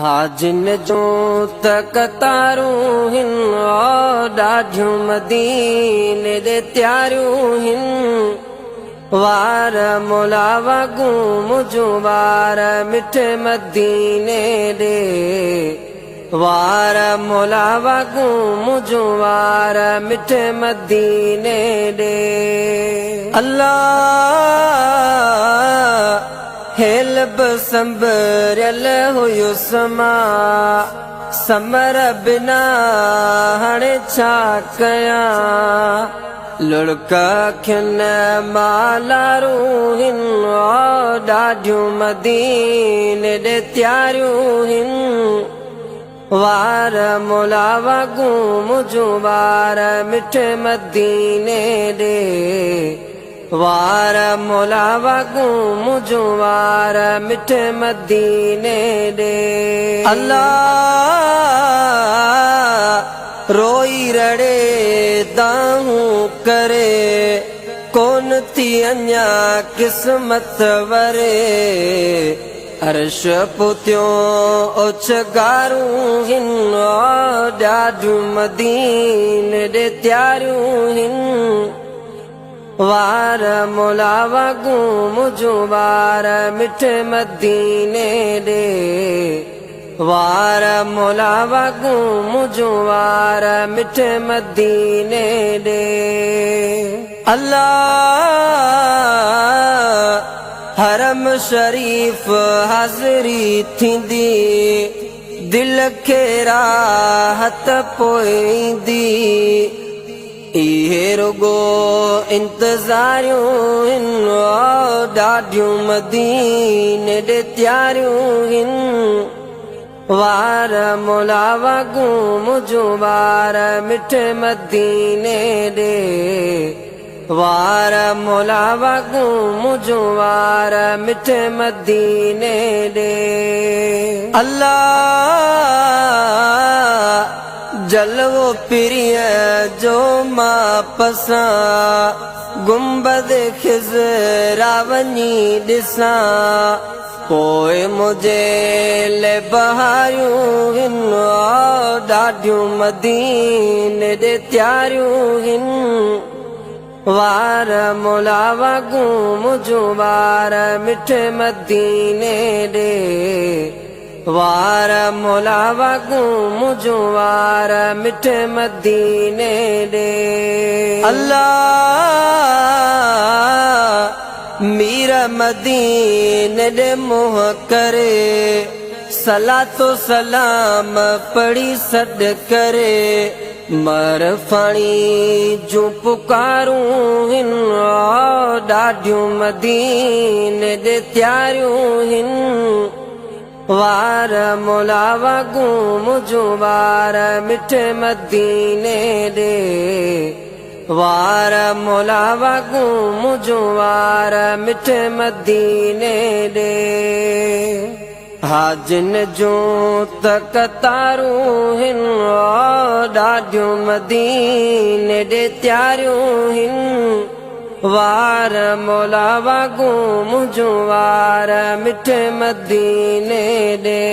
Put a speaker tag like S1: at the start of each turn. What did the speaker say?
S1: حاجين جون ته قطارون هن ڏاڍيون مديني ڏي تياريون هن وار مولا وڳون منهنجون وار مٺي مديني ڏي وار مولا وڳون منهنجون وار مٺي مديني ڏي الله هيل به سنڀريل هيس مان سمر بنا هاڻي ڇا ڪيان لڙڪ اکين مان لارون هن ڏاڍيون مديني ڏي تياريون هن وار مولا وڳون منهنجون وار مٺي مديني ڏي وار مولا وڳون منهنجون وار مٺي مديني ڏي. الله روئي رڙي دانهون ڪري ڪون ٿي اڃا قسمت وري. عرش پوتيون اوڇگارون هن ڏاڍيون مديني ڏي تياريون هن وار مولا وڳون منهنجون وار مٺي مديني ڏي وار مولا وڳون منهنجون وار مٺي مديني ڏي الله حرم شريف حاضري ٿيندي دل کي راحت پوء ايندي اهي رڳو انتظاريون هن ڏاڍيون مديني ڏي تياريون هن وار مولا وڳون منهنجون وار مٺي مديني ڏي وار مولا وڳون منهنجون وار مٺي مديني ڏي. الله جلوو پرينء جو مان پسان گنبد خضرا وڃي ڏسان پوء منهنجي لئه بهاريون هن ڏاڍيون مديني ڏي تياريون هن وار مولا وڳون منهنجون وار مٺي مديني ڏي وار مولا وڳون منهنجون وار مٺي مديني ڏي. الله مير مديني ڏي منهن ڪري صلات و سلام پڙهي سڏ ڪري مرفاڻي جون پڪارون هن ڏاڍيون مديني ڏي تياريون هن وار مولا وڳون منهنجون وار مٺي مديني ڏي وار مولا وڳون منهنجون وار مٺي مديني ڏي. حاجين جون ته قطارون هن ڏاڍيون مديني ڏي تياريون هن وار مولا وڳون منهنجون وار مٺي مديني ڏي.